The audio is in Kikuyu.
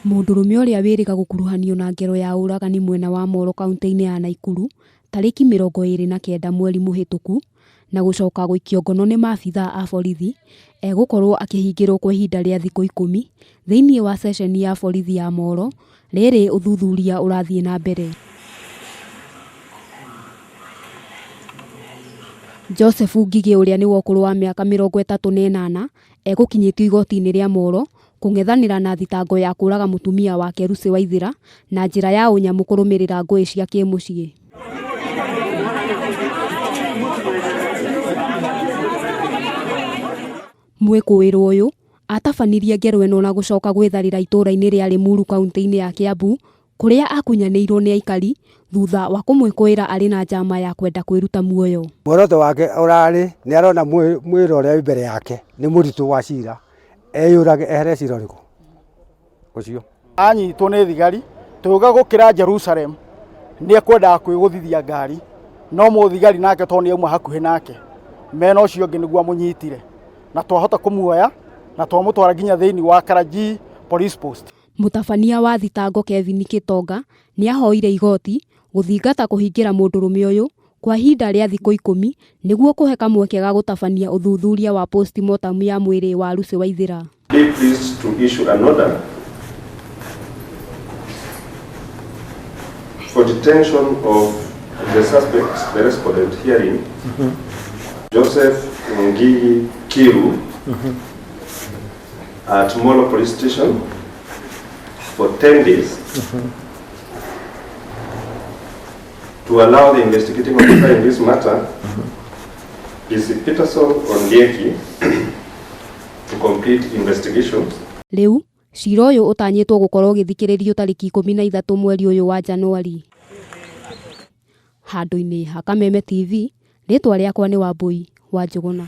Mũndũrũme ũrĩa wĩrĩga gũkuruhanio na ngero ya ũragani mwena wa Molo kauntĩ-inĩ ya Naikuru tarĩki 29 mweri mũhĩtũku na gũcoka gũikio ngono nĩ maabithaa a borithi egũkorwo akĩhingĩrwo kwa ihinda rĩa thikũ 10 thĩinĩ wa ceceni ya borithi ya Molo rĩrĩ ũthuthuria ũrathiĩ na mbere. Joseph Ngigĩ ũrĩa nĩ wa ũkũrũ wa mĩaka 38 egũkinyĩtio igoti-inĩ rĩa Molo kũng'ethanĩra na thitango ya kũraga mũtumia wake Lucy Waithera na njĩra ya ũnyamũ kũrũmĩrĩra ngũĩ cia kĩmũciĩ. Mwĩkũĩrwo ũyũ atabanirie ngero ĩno na gũcoka gwĩtharĩra itũũra-inĩ rĩa Limuru kaunti-inĩ ya Kiambu kũrĩa akunyanĩirwo nĩ aikari thutha wa kũmwĩkũĩra arĩ na njama ya kwenda kwĩruta muoyo. Muoroto wake ũrarĩ nĩ arona mwĩrĩ ũrĩa wĩ mbere yake nĩ mũritũ wa cira, eyũrage ehere cira ũrĩkũ ũcio. Anyitwo nĩ thigari tũgĩũka gũkĩra Jerusalem nĩ ekwendaga kwĩgũthithia ngari no mũthigari nake tondũ nĩ auma hakuhĩ nake mena ũcio ũngĩ nĩguo amũnyitire na twahota kũmuoya na twamũtwara nginya thĩinĩ wa Karanjii Police Post. Mũtabania wa thitango Kevin Kĩtonga nĩ ahoire igoti gũthingata kũhingĩra mũndũrũme ũyũ kwa ihinda rĩa thikũ 10 nĩguo kũhe kamweke ga gũtabania ũthuthuria wa postmortem ya mwĩrĩ wa Lucy Waithera. Be pleased to issue an order for detention of the suspect, the respondent herein, Joseph Ngigi Kiru, at Molo Police Station for 10 days to allow the investigating officer in this matter, PC Peterson Ondieki, to complete investigations. Rĩu cira ũyũ ũtanyĩtwo gũkorwo ũgĩthikĩrĩrio tarĩki 13 mweri ũyũ wa Januari. Handũ-inĩ ha Kameme TV, rĩtwa rĩakwa nĩ Wambui wa Njũgũna.